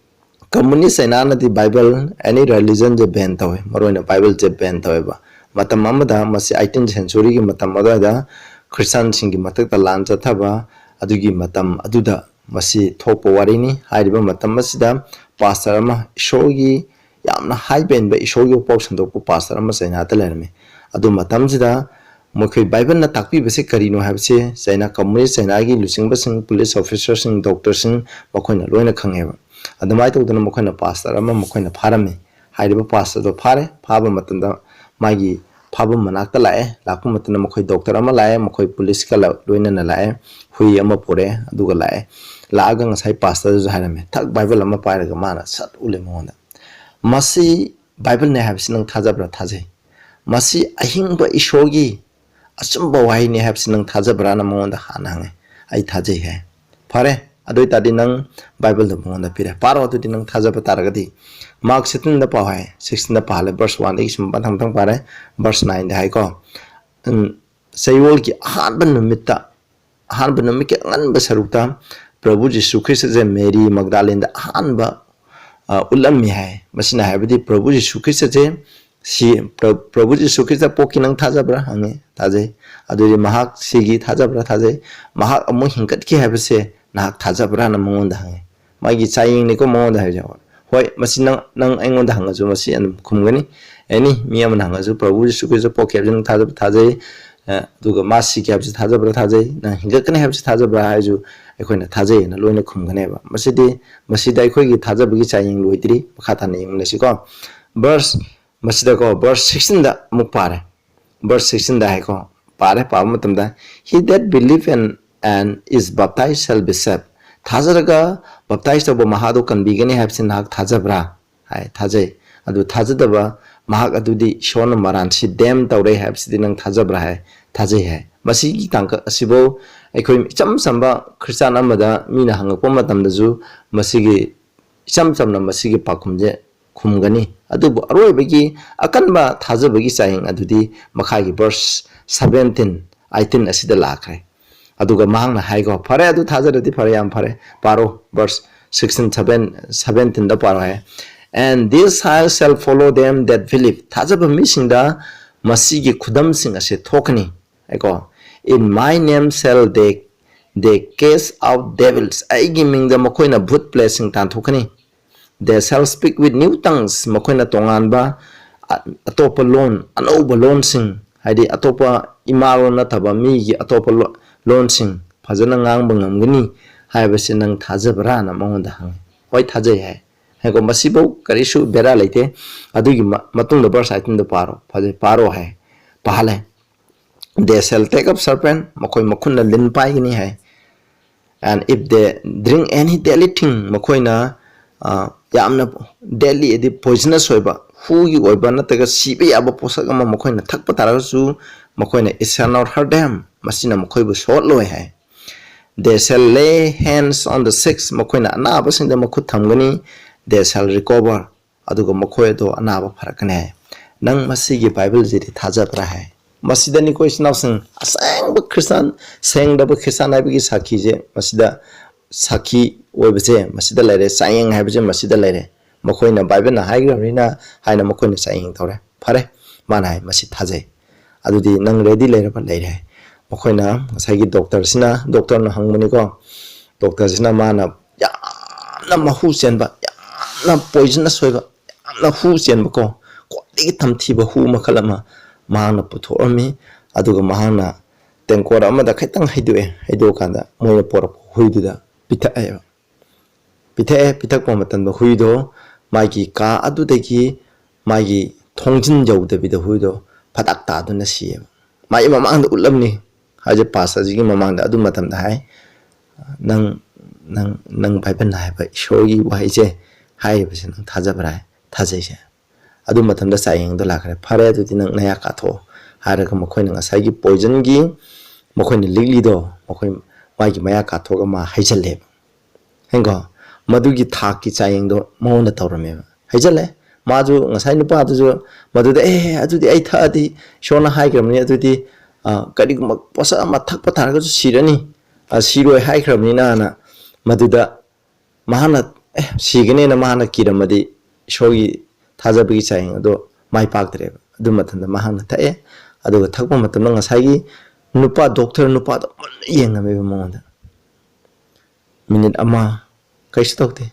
ꯀꯝꯃꯨꯅꯤꯁ ꯆꯩꯅꯥꯅꯗꯤ ꯕꯥꯏꯕꯜ, ꯑꯦꯅꯤ ꯔꯤꯂꯤꯖꯟꯁꯦ ꯕꯦꯟ ꯇꯧꯋꯦ, ꯃꯔꯨꯑꯣꯏꯅ ꯕꯥꯏꯕꯜꯁꯦ ꯕꯦꯟ ꯇꯧꯋꯦꯕ꯫ ꯃꯇꯝ ꯑꯃꯗ ꯃꯁꯤ ꯑꯩꯇꯤꯟ ꯁꯦꯟꯆꯨꯔꯤꯒꯤ ꯃꯇꯝ ꯑꯗꯨꯋꯥꯏꯗ ꯈ꯭ꯔꯤꯁꯇꯥꯟꯁꯤꯡꯒꯤ ꯃꯊꯛꯇ ꯂꯥꯟ ꯆꯠꯊꯕ ꯑꯗꯨꯒꯤ ꯃꯇꯝ ꯑꯗꯨꯗ ꯃꯁꯤ ꯊꯣꯛꯄ ꯋꯥꯔꯤꯅꯤ꯫ ꯍꯥꯏꯔꯤꯕ ꯃꯇꯝ ꯑꯁꯤꯗ ꯄꯥꯁꯇꯔ ꯑꯃ, ꯏꯁꯣꯔꯒꯤ ꯌꯥꯝꯅ ꯍꯥꯏ ꯄꯦꯟꯕ, ꯏꯁꯣꯔꯒꯤ ꯄꯥꯎ ꯁꯟꯗꯣꯛꯄ ꯄꯥꯁꯇꯔ ꯑꯃ ꯆꯩꯅꯥꯗ ꯂꯩꯔꯝꯃꯤ꯫ ꯑꯗꯨ ꯃꯇꯝꯁꯤꯗ ꯃꯈꯣꯏ ꯕꯥꯏꯕꯜꯅ ꯇꯥꯛꯄꯤꯕꯁꯤ ꯀꯔꯤꯅꯣ ꯍꯥꯏꯕꯁꯤ ꯆꯩꯅꯥ, ꯀꯝꯃꯨꯅꯤꯁ ꯆꯩꯅꯥꯒꯤ ꯂꯨꯆꯤꯡꯕꯁꯤꯡ, ꯄꯨꯂꯤꯁ ꯑꯣꯐꯤꯁꯔꯁꯤꯡ, ꯗꯣꯛꯇꯔꯁꯤꯡ, ꯃꯈꯣꯏꯅ ꯂꯣꯏꯅ ꯈꯪꯉꯦꯕ꯫ ꯑꯗꯨꯃꯥꯏꯅ ꯇꯧꯗꯅ ꯃꯈꯣꯏꯅ ꯄꯥꯁꯇꯔ ꯑꯃ ꯃꯈꯣꯏꯅ ꯐꯥꯔꯝꯃꯤ꯫ ꯍꯥꯏꯔꯤꯕ ꯄꯥꯁꯇꯔꯗꯣ ꯐꯥꯔꯦ꯫ ꯐꯥꯕ ꯃꯇꯝꯗ ꯃꯥꯒꯤ ꯐꯥꯐꯝ ꯃꯅꯥꯛꯇ ꯂꯥꯛꯑꯦ꯫ ꯂꯥꯛꯄ ꯃꯇꯝꯗ ꯃꯈꯣꯏ ꯗꯣꯛꯇꯔ ꯑꯃ ꯂꯥꯛꯑꯦ, ꯃꯈꯣꯏ ꯄꯨꯂꯤꯁꯀ ꯂ-, ꯂꯣꯏꯅꯅ ꯂꯥꯛꯑꯦ꯫ ꯍꯨꯏ ꯑꯃ ꯄꯨꯔꯛꯑꯦ, ꯑꯗꯨꯒ ꯂꯥꯛꯑꯦ꯫ ꯂꯥꯛꯑꯒ ꯉꯁꯥꯏ ꯄꯥꯁꯇꯔꯗꯨꯁꯨ ꯍꯥꯏꯔꯝꯃꯦ꯫ ꯊꯛ ꯕꯥꯏꯕꯜ ꯑꯃ ꯄꯥꯏꯔꯒ ꯃꯥꯅ ꯁꯠ ꯎꯠꯂꯦ ꯃꯉꯣꯟꯗ꯫ "ꯃꯁꯤ ꯕꯥꯏꯕꯜꯅꯦ ꯍꯥꯏꯕꯁꯤ ꯅꯪ ꯊꯥꯖꯕ꯭ꯔꯥ?" "ꯊꯥꯖꯩ"꯫ "ꯃꯁꯤ ꯑꯍꯤꯡꯕ ꯏꯁꯣꯔꯒꯤ ꯑꯆꯨꯝꯕ ꯋꯥꯍꯩꯅꯦ ꯍꯥꯏꯕꯁꯤ ꯅꯪ ꯊꯥꯖꯕ꯭ꯔꯥꯅ?" ꯃꯉꯣꯟꯗ ꯍꯥꯟꯅ ꯍꯪꯉꯦ꯫ "ꯑꯩ ꯊꯥꯖꯩ" ꯍꯥꯏ꯫ "ꯐꯔꯦ, ꯑꯗꯨ ꯑꯣꯏꯇꯥꯔꯗꯤ ꯅꯪ ꯕꯥꯏꯕꯜꯗꯣ ꯃꯉꯣꯟꯗ ꯄꯤꯔꯦ, ꯄꯥꯔꯣ, ꯑꯗꯨꯗꯤ ꯅꯪ ꯊꯥꯖꯕ ꯇꯥꯔꯒꯗꯤ꯫ ꯃꯥꯔꯛ ꯁꯤꯛꯁꯇꯤꯟꯗ ꯄꯥꯎ ꯍꯥꯏ, ꯁꯤꯛꯁꯇꯤꯟꯗ ꯄꯥꯍꯜꯂꯦ, ꯕꯔꯁ ꯋꯥꯟꯗꯒꯤ ꯁꯨꯝ ꯃꯊꯪ ꯃꯊꯪ ꯄꯥꯔꯦ, ꯕꯔꯁ ꯅꯥꯏꯟꯗ ꯍꯥꯏꯀꯣ꯫ ꯎꯝ, ꯆꯌꯣꯜꯒꯤ ꯑꯍꯥꯟꯕ ꯅꯨꯃꯤꯠꯇ, ꯑꯍꯥꯟꯕ ꯅꯨꯃꯤꯠꯀꯤ ꯑꯉꯟꯕ ꯁꯔꯨꯛꯇ ꯄ꯭ꯔꯚꯨ ꯖꯤꯁꯨ ꯈ꯭ꯔꯤꯁꯇꯁꯦ ꯃꯦꯔꯤ ꯃꯒꯗꯥꯂꯤꯟꯗ ꯑꯍꯥꯟꯕ, ꯑ, ꯎꯠꯂꯝꯃꯤ ꯍꯥꯏ꯫ ꯃꯁꯤꯅ ꯍꯥꯏꯕꯗꯤ ꯄ꯭ꯔꯚꯨ ꯖꯤꯁꯨ ꯈ꯭ꯔꯤꯁꯇꯁꯦ ꯁꯤ, ꯄ꯭ꯔ-, ꯄ꯭ꯔꯚꯨ ꯖꯤꯁꯨ ꯈ꯭ꯔꯤꯁꯇ ꯄꯣꯛꯈꯤ, ꯅꯪ ꯊꯥꯖꯕ꯭ꯔꯥ ꯍꯪꯉꯦ, ꯊꯥꯖꯩ꯫ ꯑꯗꯨꯗꯤ ꯃꯍꯥꯛ ꯁꯤꯒꯤ, ꯊꯥꯖꯕ꯭ꯔꯥ? ꯊꯥꯖꯩ꯫ ꯃꯍꯥꯛ ꯑꯃꯨꯛ ꯍꯤꯡꯒꯠꯈꯤ ꯍꯥꯏꯕꯁꯦ ꯅꯍꯥꯛ ꯊꯥꯖꯕ꯭ꯔꯥꯅ ꯃꯉꯣꯟꯗ ꯍꯪꯉꯦ꯫ ꯃꯥꯒꯤ ꯆꯥꯌꯦꯡꯅꯤꯀꯣ ꯃꯉꯣꯟꯗ ꯍꯥꯏꯔꯤꯁꯦ꯫ ꯍꯣꯏ, ꯃꯁꯤ ꯅꯪ, ꯅꯪ ꯑꯩꯉꯣꯟꯗ ꯍꯪꯉꯁꯨ ꯃꯁꯤ ꯑꯗꯨꯝ ꯈꯨꯝꯒꯅꯤ꯫ ꯑꯦꯅꯤ ꯃꯤ ꯑꯃꯅ ꯍꯪꯉꯁꯨ ꯄ꯭ꯔꯚꯨ ꯖꯤꯁꯨ ꯈ꯭ꯔꯤꯁꯇ ꯄꯣꯛꯈꯤ ꯍꯥꯏꯕꯁꯤ ꯅꯪ ꯊꯥꯖꯕ? ꯊꯥꯖꯩ꯫ ꯑ, ꯑꯗꯨꯒ ꯃꯥ ꯁꯤꯈꯤ ꯍꯥꯏꯕꯁꯤ ꯊꯥꯖꯕ꯭ꯔꯥ? ꯊꯥꯖꯩ꯫ ꯅꯪ ꯍꯤꯡꯒꯠꯀꯅꯤ ꯍꯥꯏꯕꯁꯤ ꯊꯥꯖꯕ꯭ꯔꯥ ꯍꯥꯏꯔꯁꯨ ꯑꯩꯈꯣꯏꯅ ꯊꯥꯖꯩꯅ ꯂꯣꯏꯅ ꯈꯨꯝꯒꯅꯦꯕ꯫ ꯃꯁꯤꯗꯤ, ꯃꯁꯤꯗ ꯑꯩꯈꯣꯏꯒꯤ ꯊꯥꯖꯕꯒꯤ ꯆꯥꯡꯌꯦꯡ ꯂꯣꯏꯗ꯭ꯔꯤ꯫ ꯃꯈꯥ ꯇꯥꯅ ꯌꯦꯡꯃꯤꯟꯅꯁꯤꯀꯣ꯫ ꯕꯔꯁ, ꯃꯁꯤꯗꯀꯣ, ꯕꯔꯁ ꯁꯤꯛꯁꯇꯤꯟꯗ ꯑꯃꯨꯛ ꯄꯥꯔꯦ꯫ ꯕꯔꯁ ꯁꯤꯛꯁꯇꯤꯟꯗ ꯍꯥꯏꯀꯣ, ꯄꯥꯔꯦ, ꯄꯥꯕ ꯃꯇꯝꯗ, "He that believe and, and is baptized shall be saved." ꯊꯥꯖꯔꯒ ꯕꯞꯇꯥꯏꯁ ꯇꯧꯕ ꯃꯍꯥꯛ ꯑꯗꯨ ꯀꯟꯕꯤꯒꯅꯤ ꯍꯥꯏꯕꯁꯤ ꯅꯍꯥꯛ ꯊꯥꯖꯕ꯭ꯔꯥ? ꯍꯥꯏ, ꯊꯥꯖꯩ꯫ ꯑꯗꯨ ꯊꯥꯖꯗꯕ ꯃꯍꯥꯛ ꯑꯗꯨꯗꯤ ꯏꯁꯣꯔꯅ ꯃꯔꯥꯟ ꯁꯤ ꯗꯦꯝ ꯇꯧꯔꯦ ꯍꯥꯏꯕꯁꯤꯗꯤ ꯅꯪ ꯊꯥꯖꯕ꯭ꯔꯥ? ꯍꯥꯏ, ꯊꯥꯖꯩ ꯍꯥꯏ꯫ ꯃꯁꯤꯒꯤ ꯇꯥꯡꯀꯛ ꯑꯁꯤꯕꯨ ꯑꯩꯈꯣꯏ ꯏꯆꯝ ꯆꯝꯕ ꯈ꯭ꯔꯤꯁꯇꯥꯟ ꯑꯃꯗ ꯃꯤꯅ ꯍꯪꯉꯛꯄ ꯃꯇꯝꯗꯁꯨ ꯃꯁꯤꯒꯤ, ꯏꯆꯝ ꯆꯝꯅ ꯃꯁꯤꯒꯤ ꯄꯥꯎꯈꯨꯝꯁꯦ ꯈꯨꯝꯒꯅꯤ꯫ ꯑꯗꯨꯕꯨ ꯑꯔꯣꯏꯕꯒꯤ ꯑꯀꯟꯕ ꯊꯥꯖꯕꯒꯤ ꯆꯥꯌꯦꯡ ꯑꯗꯨꯗꯤ ꯃꯈꯥꯒꯤ ꯕꯔꯁ ꯁꯚꯦꯟꯇꯤꯟ, ꯑꯩꯠꯇꯤꯟ ꯑꯁꯤꯗ ꯂꯥꯛꯈ꯭ꯔꯦ꯫ ꯑꯗꯨꯒ ꯃꯍꯥꯛꯅ ꯍꯥꯏꯀꯣ, "ꯐꯔꯦ, ꯑꯗꯨ ꯊꯥꯖꯔꯗꯤ ꯐꯔꯦ, ꯌꯥꯝ ꯐꯔꯦ, ꯄꯥꯔꯣ, ꯕꯔꯁ ꯁꯤꯛꯁꯇꯤꯟ, ꯁꯚꯦꯟ, ꯁꯚꯦꯟꯇꯤꯟꯗ ꯄꯥꯔꯣ" ꯍꯥꯏ꯫ "And this sign shall follow them that believe." ꯊꯥꯖꯕ ꯃꯤꯁꯤꯡꯗ ꯃꯁꯤꯒꯤ ꯈꯨꯗꯝꯁꯤꯡ ꯑꯁꯦ ꯊꯣꯛꯀꯅꯤ꯫ ꯍꯥꯏꯀꯣ, "In my name shall they, they cast out devils." ꯑꯩꯒꯤ ꯃꯤꯡꯗ ꯃꯈꯣꯏꯅ ꯚꯨꯠ ꯄ꯭ꯂꯦꯠꯁꯤꯡ ꯇꯥꯟꯊꯣꯛꯀꯅꯤ꯫ "They shall speak with new tongues." ꯃꯈꯣꯏꯅ ꯇꯣꯉꯥꯟꯕ, ꯑ-, ꯑꯇꯣꯞꯄ ꯂꯣꯟ, ꯑꯅꯧꯕ ꯂꯣꯟꯁꯤꯡ, ꯍꯥꯏꯗꯤ ꯑꯇꯣꯞꯄ ꯏꯃꯥ ꯂꯣꯟ ꯅꯠꯇꯕ ꯃꯤꯒꯤ ꯑꯇꯣꯞꯄ ꯂꯣ-, ꯂꯣꯟꯁꯤꯡ ꯐꯖꯅ ꯉꯥꯡꯕ ꯉꯝꯒꯅꯤ ꯍꯥꯏꯕꯁꯤ ꯅꯪ ꯊꯥꯖꯕ꯭ꯔꯥꯅ ꯃꯉꯣꯟꯗ ꯍꯪꯉꯤ꯫ "ꯍꯣꯏ, ꯊꯥꯖꯩ" ꯍꯥꯏ꯫ ꯍꯥꯏꯀꯣ, ꯃꯁꯤꯐꯧ ꯀꯔꯤꯁꯨ ꯕꯦꯔꯥ ꯂꯩꯇꯦ꯫ ꯑꯗꯨꯒꯤ ꯃ-, ꯃꯇꯨꯡꯗ ꯕꯔꯁ ꯑꯩꯠꯇꯤꯟꯗ ꯄꯥꯔꯣ꯫ ꯐꯖꯩ, ꯄꯥꯔꯣ ꯍꯥꯏ꯫ ꯄꯥꯍꯜꯂꯦ꯫ "They shall take up serpent," ꯃꯈꯣꯏ ꯃꯈꯨꯠꯅ ꯂꯤꯟ ꯄꯥꯏꯒꯅꯤ ꯍꯥꯏ꯫ "And if they drink any deadly thing," ꯃꯈꯣꯏꯅ, ꯑ, ꯌꯥꯝꯅ deadly ꯍꯥꯏꯗꯤ poisonous ꯑꯣꯏꯕ, ꯍꯨꯒꯤ ꯑꯣꯏꯕ ꯅꯠꯇ꯭ꯔꯒ ꯁꯤꯕ ꯌꯥꯕ ꯄꯣꯠꯁꯛ ꯑꯃ ꯃꯈꯣꯏꯅ ꯊꯛꯄ ꯇꯥꯔꯒꯁꯨ, ꯃꯈꯣꯏꯅ, "It shall not hurt them," ꯃꯁꯤꯅ ꯃꯈꯣꯏꯕꯨ ꯁꯣꯛꯂꯣꯏ ꯍꯥꯏ꯫ "They shall lay hands on the sick," ꯃꯈꯣꯏꯅ ꯑꯅꯥꯕꯁꯤꯡꯗ ꯃꯈꯨꯠ ꯊꯝꯒꯅꯤ, "they shall recover," ꯑꯗꯨꯒ ꯃꯈꯣꯏ ꯑꯗꯣ ꯑꯅꯥꯕ ꯐꯔꯛꯀꯅꯤ ꯍꯥꯏ꯫ ꯅꯪ ꯃꯁꯤꯒꯤ ꯕꯥꯏꯕꯜꯁꯤꯗꯤ ꯊꯥꯖꯕ꯭ꯔꯥ ꯍꯥꯏ꯫ ꯃꯁꯤꯗꯅꯤꯀꯣ, ꯏꯆꯤꯟ ꯏꯅꯥꯎꯁꯤꯡ, ꯑꯁꯦꯡꯕ ꯈ꯭ꯔꯤꯁꯇꯥꯟ, ꯁꯦꯡꯗꯕ ꯈ꯭ꯔꯤꯁꯇꯥꯟ ꯍꯥꯏꯕꯒꯤ ꯁꯥꯈꯤꯁꯦ ꯃꯁꯤꯗ, ꯁꯥꯈꯤ ꯑꯣꯏꯕꯁꯦ ꯃꯁꯤꯗ ꯂꯩꯔꯦ, ꯆꯥꯡꯌꯦꯡ ꯍꯥꯏꯕꯁꯦ ꯃꯁꯤꯗ ꯂꯩꯔꯦ꯫ ꯃꯈꯣꯏꯅ ꯕꯥꯏꯕꯜꯅ ꯍꯥꯏꯈ꯭ꯔꯕꯅꯤꯅ ꯍꯥꯏꯅ ꯃꯈꯣꯏꯅ ꯆꯥꯡꯌꯦꯡ ꯇꯧꯔꯦ꯫ ꯐꯔꯦ, ꯃꯥꯅ ꯍꯥꯏ, "ꯃꯁꯤ ꯊꯥꯖꯩ"꯫ ꯑꯗꯨꯗꯤ ꯅꯪ ꯔꯦꯗꯤ ꯂꯩꯔꯕ? ꯂꯩꯔꯦ꯫ ꯃꯈꯣꯏꯅ ꯉꯁꯥꯏꯒꯤ ꯗꯣꯛꯇꯔꯁꯤꯅ, ꯗꯣꯛꯇꯔꯅ ꯍꯪꯕꯅꯤꯀꯣ, ꯗꯣꯛꯇꯔꯁꯤꯅ ꯃꯥꯅ ꯌꯥꯝꯅ ꯃꯍꯨ ꯆꯦꯟꯕ, ꯌꯥꯝꯅ ꯄꯣꯏꯖꯅꯁ ꯑꯣꯏꯕ, ꯌꯥꯝꯅ ꯍꯨ ꯆꯦꯟꯕꯀꯣ, ꯈ꯭ꯋꯥꯏꯗꯒꯤ ꯇꯝꯊꯤꯕ ꯍꯨ ꯃꯈꯜ ꯑꯃ ꯃꯍꯥꯛꯅ ꯄꯨꯊꯣꯛꯑꯝꯃꯤ꯫ ꯑꯗꯨꯒ ꯃꯍꯥꯛꯅ ꯇꯦꯡꯀꯣꯠ ꯑꯃꯗ ꯈꯤꯇꯪ ꯍꯩꯗꯣꯛꯑꯦ꯫ ꯍꯩꯗꯣꯛꯑꯀꯥꯟꯗ ꯃꯣꯏꯅ ꯄꯣꯔꯛꯄ ꯍꯨꯏꯗꯨꯗ ꯄꯤꯊꯛꯑꯦꯕ꯫ ꯄꯤꯊꯛꯑꯦ꯫ ꯄꯤꯊꯛꯄ ꯃꯇꯝꯗ ꯍꯨꯏꯗꯣ ꯃꯥꯒꯤ ꯀꯥ ꯑꯗꯨꯗꯒꯤ ꯃꯥꯒꯤ ꯊꯣꯡꯖꯤꯟ ꯌꯧꯗꯕꯤꯗ ꯍꯨꯏꯗꯣ ꯐꯗꯥꯛ ꯇꯥꯗꯨꯅ ꯁꯤꯌꯦꯕ꯫ ꯃꯥꯒꯤ ꯃꯃꯥꯡꯗ ꯎꯠꯂꯝꯅꯤ ꯍꯥꯏꯁꯦ, ꯄꯥꯁꯇꯔꯁꯤꯒꯤ ꯃꯃꯥꯡꯗ꯫ ꯑꯗꯨ ꯃꯇꯝꯗ ꯍꯥꯏ, "ꯅꯪ, ꯅꯪ, ꯅꯪ ꯕꯥꯏꯕꯜꯅ ꯍꯥꯏꯕ ꯏꯁꯣꯔꯒꯤ ꯋꯥꯍꯩꯁꯦ ꯍꯥꯏꯔꯤꯕꯁꯦ ꯅꯪ ꯊꯥꯖꯕ꯭ꯔꯥ?" ꯍꯥꯏ꯫ "ꯊꯥꯖꯩꯁꯦ"꯫ ꯑꯗꯨ ꯃꯇꯝꯗ ꯆꯥꯡꯌꯦꯡꯗꯣ ꯂꯥꯛꯈ꯭ꯔꯦ꯫ "ꯐꯔꯦ, ꯑꯗꯨꯗꯤ ꯅꯪ ꯅꯌꯥ ꯀꯥꯊꯣꯛꯑꯣ" ꯍꯥꯏꯔꯒ ꯃꯈꯣꯏꯅ ꯉꯁꯥꯏꯒꯤ ꯄꯣꯏꯖꯟꯒꯤ ꯃꯈꯣꯏꯅ ꯂꯤꯛꯂꯤꯗꯣ ꯃꯈꯣꯏ ꯃꯥꯒꯤ ꯃꯌꯥ ꯀꯥꯊꯣꯛꯑꯒ ꯃꯥ ꯍꯩꯖꯜꯂꯦꯕ꯫ ꯍꯦꯡꯀꯣ, ꯃꯗꯨꯒꯤ ꯊꯥꯛꯀꯤ ꯆꯥꯡꯌꯦꯡꯗꯣ ꯃꯉꯣꯟꯗ ꯇꯧꯔꯝꯃꯦꯕ꯫ ꯍꯩꯖꯜꯂꯦ꯫ ꯃꯥꯁꯨ, ꯉꯁꯥꯏ ꯅꯨꯄꯥꯗꯨꯁꯨ ꯃꯗꯨꯗ, "ꯑꯦ, ꯑꯗꯨꯗꯤ ꯑꯩ ꯊꯛꯑꯗꯤ ꯏꯁꯣꯔꯅ ꯍꯥꯏꯈ꯭ꯔꯕꯅꯤ, ꯑꯗꯨꯗꯤ, ꯑ, ꯀꯔꯤꯒꯨꯝꯕ ꯄꯣꯠꯁꯛ ꯑꯃ ꯊꯛꯄ ꯇꯥꯔꯒꯁꯨ ꯁꯤꯔꯅꯤ, ꯑ, ꯁꯤꯔꯣꯏ ꯍꯥꯏꯈ꯭ꯔꯕꯅꯤꯅ"ꯅ ꯃꯗꯨꯗ ꯃꯍꯥꯛꯅ, ꯑꯦ, ꯁꯤꯒꯅꯦꯅ ꯃꯍꯥꯛꯅ ꯀꯤꯔꯝꯃꯗꯤ ꯏꯁꯣꯔꯒꯤ ꯊꯥꯖꯕꯒꯤ ꯆꯥꯡꯌꯦꯡ ꯑꯗꯣ ꯃꯥꯏ ꯄꯥꯛꯇ꯭ꯔꯦꯕ꯫ ꯑꯗꯨ ꯃꯇꯝꯗ ꯃꯍꯥꯛꯅ ꯊꯛꯑꯦ꯫ ꯑꯗꯨꯒ ꯊꯛꯄ ꯃꯇꯝꯗ ꯉꯁꯥꯏꯒꯤ ꯅꯨꯄꯥ, ꯗꯣꯛꯇꯔ ꯅꯨꯄꯥꯗꯣ ꯃꯨꯟꯅ ꯌꯦꯡꯉꯝꯃꯦꯕ ꯃꯉꯣꯟꯗ꯫ ꯃꯤꯅꯤꯠ ꯑꯃ, ꯀꯩꯁꯨ ꯇꯧꯗꯦ꯫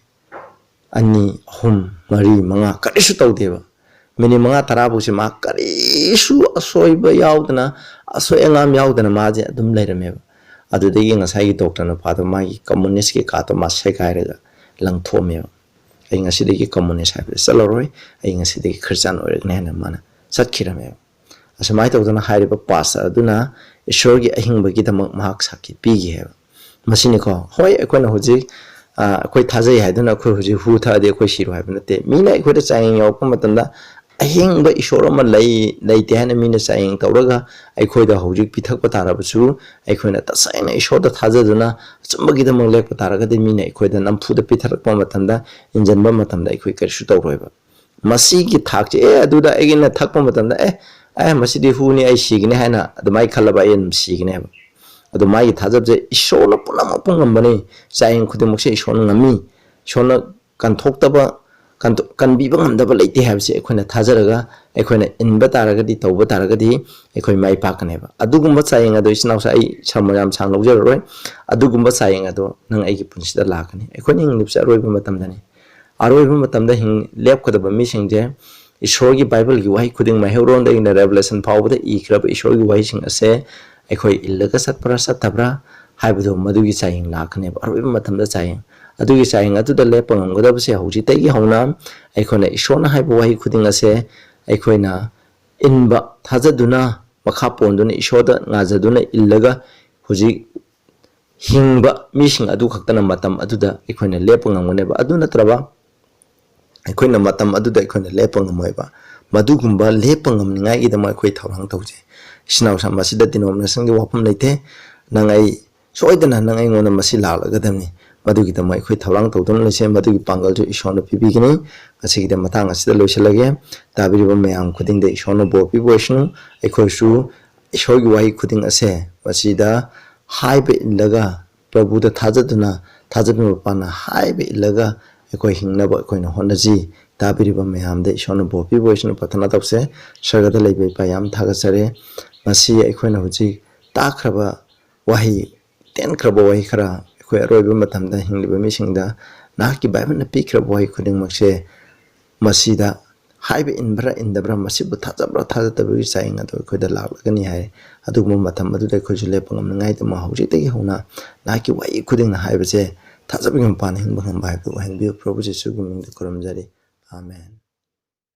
ꯑꯅꯤ, ꯑꯍꯨꯝ, ꯃꯔꯤ, ꯃꯉꯥ, ꯀꯔꯤꯁꯨ ꯇꯧꯗꯦꯕ꯫ ꯃꯤꯅꯤꯠ ꯃꯉꯥ ꯇꯔꯥ ꯐꯥꯎꯁꯦ ꯃꯥ ꯀꯔꯤꯁꯨ ꯑꯁꯣꯏꯕ ꯌꯥꯎꯗꯅ, ꯑꯁꯣꯏ ꯑꯉꯥꯝ ꯌꯥꯎꯗꯅ ꯃꯥꯁꯦ ꯑꯗꯨꯝ ꯂꯩꯔꯝꯃꯦꯕ꯫ ꯑꯗꯨꯗꯒꯤ ꯉꯁꯥꯏꯒꯤ ꯗꯣꯛꯇꯔ ꯅꯨꯄꯥꯗꯣ ꯃꯥꯒꯤ ꯀꯝꯃꯨꯅꯤꯁꯀꯤ ꯀꯥꯔꯠꯇꯣ ꯃꯥ ꯁꯦꯒꯥꯏꯔꯒ ꯂꯪꯊꯣꯛꯑꯝꯃꯦꯕ꯫ "ꯑꯩ ꯉꯁꯤꯗꯒꯤ ꯀꯝꯃꯨꯅꯤꯁ ꯍꯥꯏꯕꯗ ꯆꯠꯂꯔꯣꯏ, ꯑꯩ ꯉꯁꯤꯗꯒꯤ ꯈ꯭ꯔꯤꯁꯇꯥꯟ ꯑꯣꯏꯔꯒꯅꯤ" ꯍꯥꯏꯅ ꯃꯥꯅ ꯆꯠꯈꯤꯔꯝꯃꯦꯕ꯫ ꯑꯁꯨꯃꯥꯏꯅ ꯇꯧꯗꯅ ꯍꯥꯏꯔꯤꯕ ꯄꯥꯁꯇꯔ ꯑꯗꯨꯅ ꯏꯁꯣꯔꯒꯤ ꯑꯍꯤꯡꯕꯒꯤꯗꯃꯛ ꯃꯍꯥꯛ ꯁꯥꯈꯤ ꯄꯤꯈꯤ ꯍꯥꯏꯕ꯫ ꯃꯁꯤꯅꯤꯀꯣ꯫ ꯍꯣꯏ, ꯑꯩꯈꯣꯏꯅ ꯍꯧꯖꯤꯛ, ꯑ, ꯑꯩꯈꯣꯏ ꯊꯥꯖꯩ ꯍꯥꯏꯗꯨꯅ ꯑꯩꯈꯣꯏ ꯍꯧꯖꯤꯛ ꯍꯨ ꯊꯛꯑꯗꯤ ꯑꯩꯈꯣꯏ ꯁꯤꯔꯣꯏ ꯍꯥꯏꯕ ꯅꯠꯇꯦ꯫ ꯃꯤꯅ ꯑꯩꯈꯣꯏꯗ ꯆꯥꯡꯌꯦꯡ ꯌꯧꯔꯛꯄ ꯃꯇꯝꯗ ꯑꯍꯤꯡꯕ ꯏꯁꯣꯔ ꯑꯃ ꯂꯩ ꯂꯩꯇꯦ ꯍꯥꯏꯅ ꯃꯤꯅ ꯆꯥꯡꯌꯦꯡ ꯇꯧꯔꯒ ꯑꯩꯈꯣꯏꯗ ꯍꯧꯖꯤꯛ ꯄꯤꯊꯛꯄ ꯇꯥꯔꯕꯁꯨ, ꯑꯩꯈꯣꯏꯅ ꯇꯁꯦꯡꯅ ꯏꯁꯣꯔꯗ ꯊꯥꯖꯗꯨꯅ ꯑꯆꯨꯝꯕꯒꯤꯗꯃꯛ ꯂꯦꯞꯄ ꯇꯥꯔꯒꯗꯤ, ꯃꯤꯅ ꯑꯩꯈꯣꯏꯗ ꯅꯝꯐꯨꯗ ꯄꯤꯊꯔꯛꯄ ꯃꯇꯝꯗ, ꯏꯟꯖꯟꯕ ꯃꯇꯝꯗ ꯑꯩꯈꯣꯏ ꯀꯔꯤꯁꯨ ꯇꯧꯔꯣꯏꯕ꯫ ꯃꯁꯤꯒꯤ ꯊꯥꯛꯁꯦ, "ꯑꯦ, ꯑꯗꯨꯗ ꯑꯩꯒꯤꯅ ꯊꯛꯄ ꯃꯇꯝꯗ, ꯑꯦ, ꯑꯦ, ꯃꯁꯤꯗꯤ ꯍꯨꯅꯤ, ꯑꯩ ꯁꯤꯒꯅꯤ" ꯍꯥꯏꯅ ꯑꯗꯨꯃꯥꯏꯅ ꯈꯜꯂꯕ ꯑꯩ ꯑꯗꯨꯝ ꯁꯤꯒꯅꯦꯕ꯫ ꯑꯗꯨ ꯃꯥꯒꯤ ꯊꯥꯖꯕꯁꯦ, ꯏꯁꯣꯔꯅ ꯄꯨꯝꯅꯃꯛꯄꯨ ꯉꯝꯕꯅꯤ, ꯆꯥꯡꯌꯦꯡ ꯈꯨꯗꯤꯡꯃꯛꯁꯦ ꯏꯁꯣꯔꯅ ꯉꯝꯃꯤ, ꯏꯁꯣꯔꯅ ꯀꯟꯊꯣꯛꯇꯕ, ꯀꯟꯊꯣꯛ-, ꯀꯟꯕꯤꯕ ꯉꯝꯗꯕ ꯂꯩꯇꯦ ꯍꯥꯏꯕꯁꯦ ꯑꯩꯈꯣꯏꯅ ꯊꯥꯖꯔꯒ, ꯑꯩꯈꯣꯏꯅ ꯏꯟꯕ ꯇꯥꯔꯒꯗꯤ, ꯇꯧꯕ ꯇꯥꯔꯒꯗꯤ, ꯑꯩꯈꯣꯏ ꯃꯥꯏ ꯄꯥꯛꯀꯅꯦꯕ꯫ ꯑꯗꯨꯒꯨꯝꯕ ꯆꯥꯡꯌꯦꯡ ꯑꯗꯣ, ꯏꯆꯤꯟ ꯏꯅꯥꯎꯁꯦ, ꯑꯩ ꯁꯔꯃꯟ ꯌꯥꯝ ꯁꯥꯡꯅ ꯂꯧꯖꯔꯔꯣꯏ꯫ ꯑꯗꯨꯒꯨꯝꯕ ꯆꯥꯡꯌꯦꯡ ꯑꯗꯣ ꯅꯪ ꯑꯩꯒꯤ ꯄꯨꯟꯁꯤꯗ ꯂꯥꯛꯀꯅꯤ꯫ ꯑꯩꯈꯣꯏꯅ ꯍꯤꯡꯂꯤꯕꯁꯦ ꯑꯔꯣꯏꯕ ꯃꯇꯝꯗꯅꯤ꯫ ꯑꯔꯣꯏꯕ ꯃꯇꯝꯗ ꯍꯤꯡ-, ꯂꯦꯞꯀꯗꯕ ꯃꯤꯁꯤꯡꯁꯦ, ꯏꯁꯣꯔꯒꯤ ꯕꯥꯏꯕꯜꯒꯤ ꯋꯥꯍꯩ ꯈꯨꯗꯤꯡꯃꯛ, ꯃꯩꯍꯧꯔꯣꯟꯗꯒꯤꯅ ꯔꯦꯚꯦꯂꯦꯁꯟ ꯐꯥꯎꯕꯗ ꯏꯈ꯭ꯔꯕ ꯏꯁꯣꯔꯒꯤ ꯋꯥꯍꯩꯁꯤꯡ ꯑꯁꯦ ꯑꯩꯈꯣꯏ ꯏꯜꯂꯒ ꯆꯠꯄ꯭ꯔꯥ ꯆꯠꯇꯕ꯭ꯔꯥ ꯍꯥꯏꯕꯗꯣ, ꯃꯗꯨꯒꯤ ꯆꯥꯡꯌꯦꯡ ꯂꯥꯛꯀꯅꯦꯕ꯫ ꯑꯔꯣꯏꯕ ꯃꯇꯝꯗ ꯆꯥꯡꯌꯦꯡ, ꯑꯗꯨꯒꯤ ꯆꯥꯡꯌꯦꯡ ꯑꯗꯨꯗ ꯂꯦꯞꯄ ꯉꯝꯒꯗꯕꯁꯦ, ꯍꯧꯖꯤꯛꯇꯒꯤ ꯍꯧꯅ ꯑꯩꯈꯣꯏꯅ ꯏꯁꯣꯔꯅ ꯍꯥꯏꯕ ꯋꯥꯍꯩ ꯈꯨꯗꯤꯡ ꯑꯁꯦ ꯑꯩꯈꯣꯏꯅ ꯏꯟꯕ, ꯊꯥꯖꯗꯨꯅ, ꯃꯈꯥ ꯄꯣꯟꯗꯨꯅ, ꯏꯁꯣꯔꯗ ꯉꯥꯖꯗꯨꯅ ꯏꯜꯂꯒ ꯍꯧꯖꯤꯛ ꯍꯤꯡꯕ ꯃꯤꯁꯤꯡ ꯑꯗꯨ ꯈꯛꯇꯅ ꯃꯇꯝ ꯑꯗꯨꯗ ꯑꯩꯈꯣꯏꯅ ꯂꯦꯞꯄ ꯉꯝꯒꯅꯦꯕ꯫ ꯑꯗꯨ ꯅꯠꯇ꯭ꯔꯕ ꯑꯩꯈꯣꯏꯅ ꯃꯇꯝ ꯑꯗꯨꯗ ꯑꯩꯈꯣꯏꯅ ꯂꯦꯞꯄ ꯉꯝꯃꯣꯏꯕ꯫ ꯃꯗꯨꯒꯨꯝꯕ ꯂꯦꯞꯄ ꯉꯝꯅꯤꯡꯉꯥꯏꯒꯤꯗꯃꯛ ꯑꯩꯈꯣꯏ ꯊꯧꯔꯥꯡ ꯇꯧꯖꯩ꯫ ꯏꯆꯤꯟ ꯏꯅꯥꯎꯁꯤꯡ, ꯃꯁꯤꯗ denomination ꯒꯤ ꯋꯥꯐꯝ ꯂꯩꯇꯦ꯫ ꯅꯪ ꯑꯩ ꯁꯣꯏꯗꯅ, ꯅꯪ ꯑꯩꯉꯣꯟꯗ ꯃꯁꯤ ꯂꯥꯛꯂꯒꯗꯕꯅꯤ꯫ ꯃꯗꯨꯒꯤꯗꯃꯛ ꯑꯩꯈꯣꯏ ꯊꯧꯔꯥꯡ ꯇꯧꯗꯨꯅ ꯂꯩꯁꯦ꯫ ꯃꯗꯨꯒꯤ ꯄꯥꯡꯒꯜꯁꯨ ꯏꯁꯣꯔꯅ ꯄꯤꯕꯤꯒꯅꯤ꯫ ꯉꯁꯤꯒꯤꯗꯤ ꯃꯇꯥꯡ ꯑꯁꯤꯗ ꯂꯣꯏꯁꯤꯜꯂꯒꯦ꯫ ꯇꯥꯕꯤꯔꯤꯕ ꯃꯌꯥꯝ ꯈꯨꯗꯤꯡꯗ ꯏꯁꯣꯔꯅ ꯕꯣꯔ ꯄꯤꯕ ꯑꯣꯏꯁꯅꯨ꯫ ꯑꯩꯈꯣꯏꯁꯨ ꯏꯁꯣꯔꯒꯤ ꯋꯥꯍꯩ ꯈꯨꯗꯤꯡ ꯑꯁꯦ ꯃꯁꯤꯗ ꯍꯥꯏꯕ ꯏꯜꯂꯒ, ꯄ꯭ꯔꯚꯨꯗ ꯊꯥꯖꯗꯨꯅ, ꯊꯥꯖꯕ ꯃꯄꯥꯟꯅ ꯍꯥꯏꯕ ꯏꯜꯂꯒ ꯑꯩꯈꯣꯏ ꯍꯤꯡꯅꯕ ꯑꯩꯈꯣꯏꯅ ꯍꯣꯠꯅꯁꯤ꯫ ꯇꯥꯕꯤꯔꯤꯕ ꯃꯌꯥꯝꯗ ꯏꯁꯣꯔꯅ ꯕꯣꯔ ꯄꯤꯕ ꯑꯣꯏꯁꯅꯨ꯫ ꯄ꯭ꯔꯊꯅꯥ ꯇꯧꯁꯦ꯫ ꯁꯔꯒꯗ ꯂꯩꯕ ꯏꯄꯥ, ꯌꯥꯝ ꯊꯥꯒꯠꯆꯔꯦ꯫ ꯉꯁꯤ ꯑꯩꯈꯣꯏꯅ ꯍꯧꯖꯤꯛ ꯇꯥꯈ꯭ꯔꯕ ꯋꯥꯍꯩ, ꯇꯦꯟꯈ꯭ꯔꯕ ꯋꯥꯍꯩ ꯈꯔ, ꯑꯩꯈꯣꯏ ꯑꯔꯣꯏꯕ ꯃꯇꯝꯗ ꯍꯤꯡꯂꯤꯕ ꯃꯤꯁꯤꯡꯗ ꯅꯍꯥꯛꯀꯤ ꯕꯥꯏꯕꯜꯅ ꯄꯤꯈ꯭ꯔꯕ ꯋꯥꯍꯩ ꯈꯨꯗꯤꯡꯃꯛꯁꯦ ꯃꯁꯤꯗ ꯍꯥꯏꯕ ꯏꯟꯕ꯭ꯔꯥ ꯏꯟꯗꯕ꯭ꯔꯥ, ꯃꯁꯤꯕꯨ ꯊꯥꯖꯕ꯭ꯔꯥ ꯊꯥꯖꯗꯕꯒꯤ ꯆꯥꯡꯌꯦꯡ ꯑꯗꯨ ꯑꯩꯈꯣꯏꯗ ꯂꯥꯛꯂꯒꯅꯤ ꯍꯥꯏ꯫ ꯑꯗꯨꯒꯨꯝꯕ ꯃꯇꯝ ꯑꯗꯨꯗ ꯑꯩꯈꯣꯏꯁꯨ ꯂꯦꯞꯄ ꯉꯝꯅꯤꯡꯉꯥꯏꯗꯃꯛ ꯍꯧꯖꯤꯛꯇꯒꯤ ꯍꯧꯅ ꯅꯍꯥꯛꯀꯤ ꯋꯥꯍꯩ ꯈꯨꯗꯤꯡꯅ ꯍꯥꯏꯕꯁꯦ ꯊꯥꯖꯕꯒꯤ ꯃꯄꯥꯟꯅ ꯍꯤꯡꯕ ꯉꯝꯕ ꯍꯥꯏꯕꯗꯨ ꯑꯣꯏꯍꯟꯕꯤꯌꯨ꯫ ꯄ꯭ꯔꯚꯨ ꯖꯤꯁꯨꯒꯤ ꯃꯤꯡꯗ ꯈꯨꯔꯨꯝꯖꯔꯤ꯫ ꯑꯥꯃꯦꯟ꯫